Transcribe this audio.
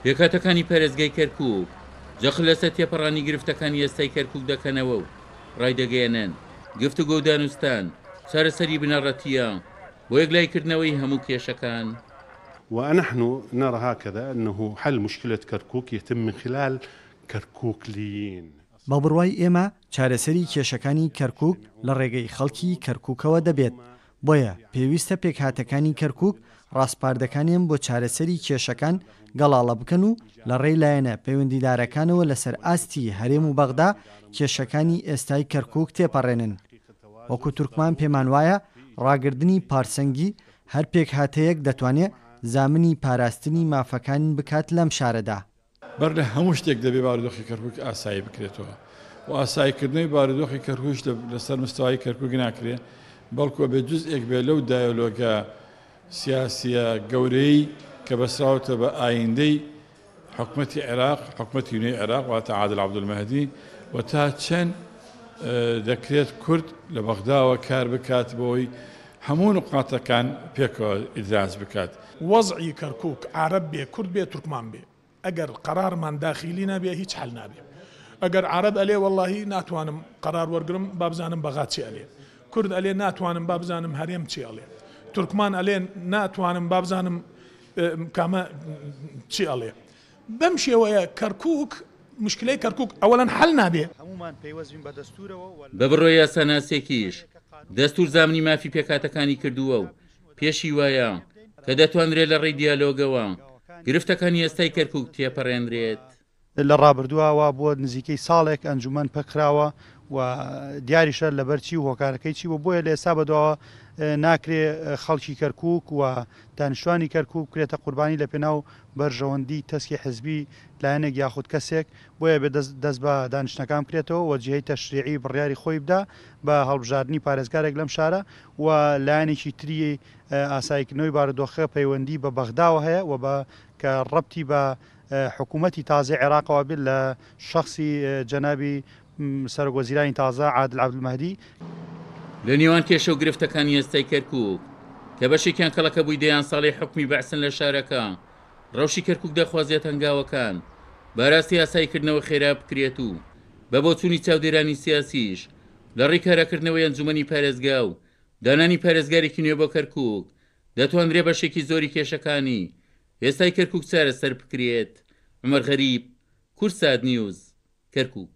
پێکهاتەکانی پارێزگای کەرکووک جەخت لەسەر تێپەڕانی گرفتەکانی ئێستای کەرکووک دەکەنەوە و ڕایدەگەیەنن، گفتوگۆ و دانوستان چارەسەری بنەڕەتییە بۆ یەکلاییکردنەوەی هەموو کێشەکان. ونحن نرى هكذا انه حل مشكلة كركوك يتم من خلال كركوكليين. بە بڕوای ئێمە چارەسەری کێشەکانی کەرکوک لە ڕێگەی خەڵکی کەرکوکەوە دەبێت، بۆیە پێویستە پێکهاتەکانی کەرکوک ڕاسپاردەکانیان بۆ چارەسەری کێشەکان گەڵاڵە بکەن و لە ڕێی لایەنە پەیوەندیدارەکانەوە لەسەر ئاستی هەرێم و بەغدا کێشەکانی ئێستای کەرکوک تێپەڕێنن. وەکو تورکمان پێمانوایە ڕاگردنی پارسەنگی هەر پێکهاتەیەک دەتوانێ زامنی پاراستنی مافەکان بکات لەم شارەدا. بەر لە هەموو شتێک دەبێ بارودۆخی کەرکوک ئاسایی بکرێتەوە و ئاساییکردنەوەی بارودۆخی کەرکوکیش لەسەر مستەوای کەرکوک ناکرێ، بەڵکو ئەبێ جوزئێک بێ لەو دایۆلۆگە سیاسییە گەورەی کە بەسراوەتە بە ئایندەی حکومەتی عێراق، حکومەتی نوێی عێراق واتە عادل عەبدولمەهدی و تا چەند دەکرێت کورد لە بەغداوە کار بکات بۆی هەموو نوقاتەکان پێکەوە ئیدراج بکات. وەزعی کەرکوک عارەب بێ کورد بێ تورکمان بێ ئەگەر قەرارمان داخیلی نەبێ هیچ حەل نابێ ئەگەر عارەب ئەلێ وەڵاهی ناتوانم قەرار وەرگرم با بزانم بەغا چی ئەلێ کورد ئەلێ ناتوانم با بزانم هەرێم چی ئەڵێ تورکمان ئەلێ ناتوانم با بزانم کامە چی ئەڵێ بەم شێوەیە کەرکوک مشکلەی کەرکوک ئەوەلەن حەل نابێ. هەموومان پەیوەست بین بە دەستوورەوە و بە بڕوای یاساناسێکیش دەستوور زامنی مافی پێکهاتەکانی کردووە و پێشی وایە کە دەتوانرێت لە ڕێی دیالۆگەوە گرفتەکانی ئێستای کەرکوک تێپەڕێنرێت. لە ڕابردووا وا بووە نزیکەی ساڵێک ئەنجومەن پەکخراوە و دیاریشە لەبەر چی و هۆکارەکەی چی بوو، بۆیە لە ئێستا بەدواوە ناکرێ خەڵکی کەرکووک و دانیشتوانی کەرکووک بکرێتە قوربانی لە پێناو بەرژەوەندی تەسکی حزبی لایەنێک یاخود کەسێک، بۆیە بێ دەست بە دانیشتنەکان بکرێتەوە و جیهەی تەشریعی بڕیاری خۆی بدا بە هەڵبژاردنی پارێزگارێک لەم شارە و لایەنێکی تری ئاساییکردنەوەی بارودۆخەکە پەیوەندی بە بەغداوە هەیە و بە کە ڕەبتی بە حکوومەتی تازەی عێراقەوە بێت لە شەخسی جەنابی سەرۆک وەزیرانی تازە عادل عەبدولمەهدی. لە نێوان کێشە و گرفتەکانی ئێستای کەرکوک کە بەشێکیان کەڵەکەبووی دەیان ساڵەی حوکمی بەعسن لە شارەکە، ڕەوشی کەرکوک دەخوازێت هەنگاوەکان بە ئاراستی ئاساییکردنەوە خێرا بکرێت و بە بۆچوونی چاودێرانی سیاسیش لە ڕێی کاراکردنەوەی ئەنجومەنی پارێزگا و دانانی پارێزگارێکی نوێ بۆ کەرکوک دەتوانرێ بەشێکی زۆری کێشەکانی ئێستای کەرکوک چارەسەر بکرێت. عومەر غەریب، کوردسات نیوز، کەرکوک.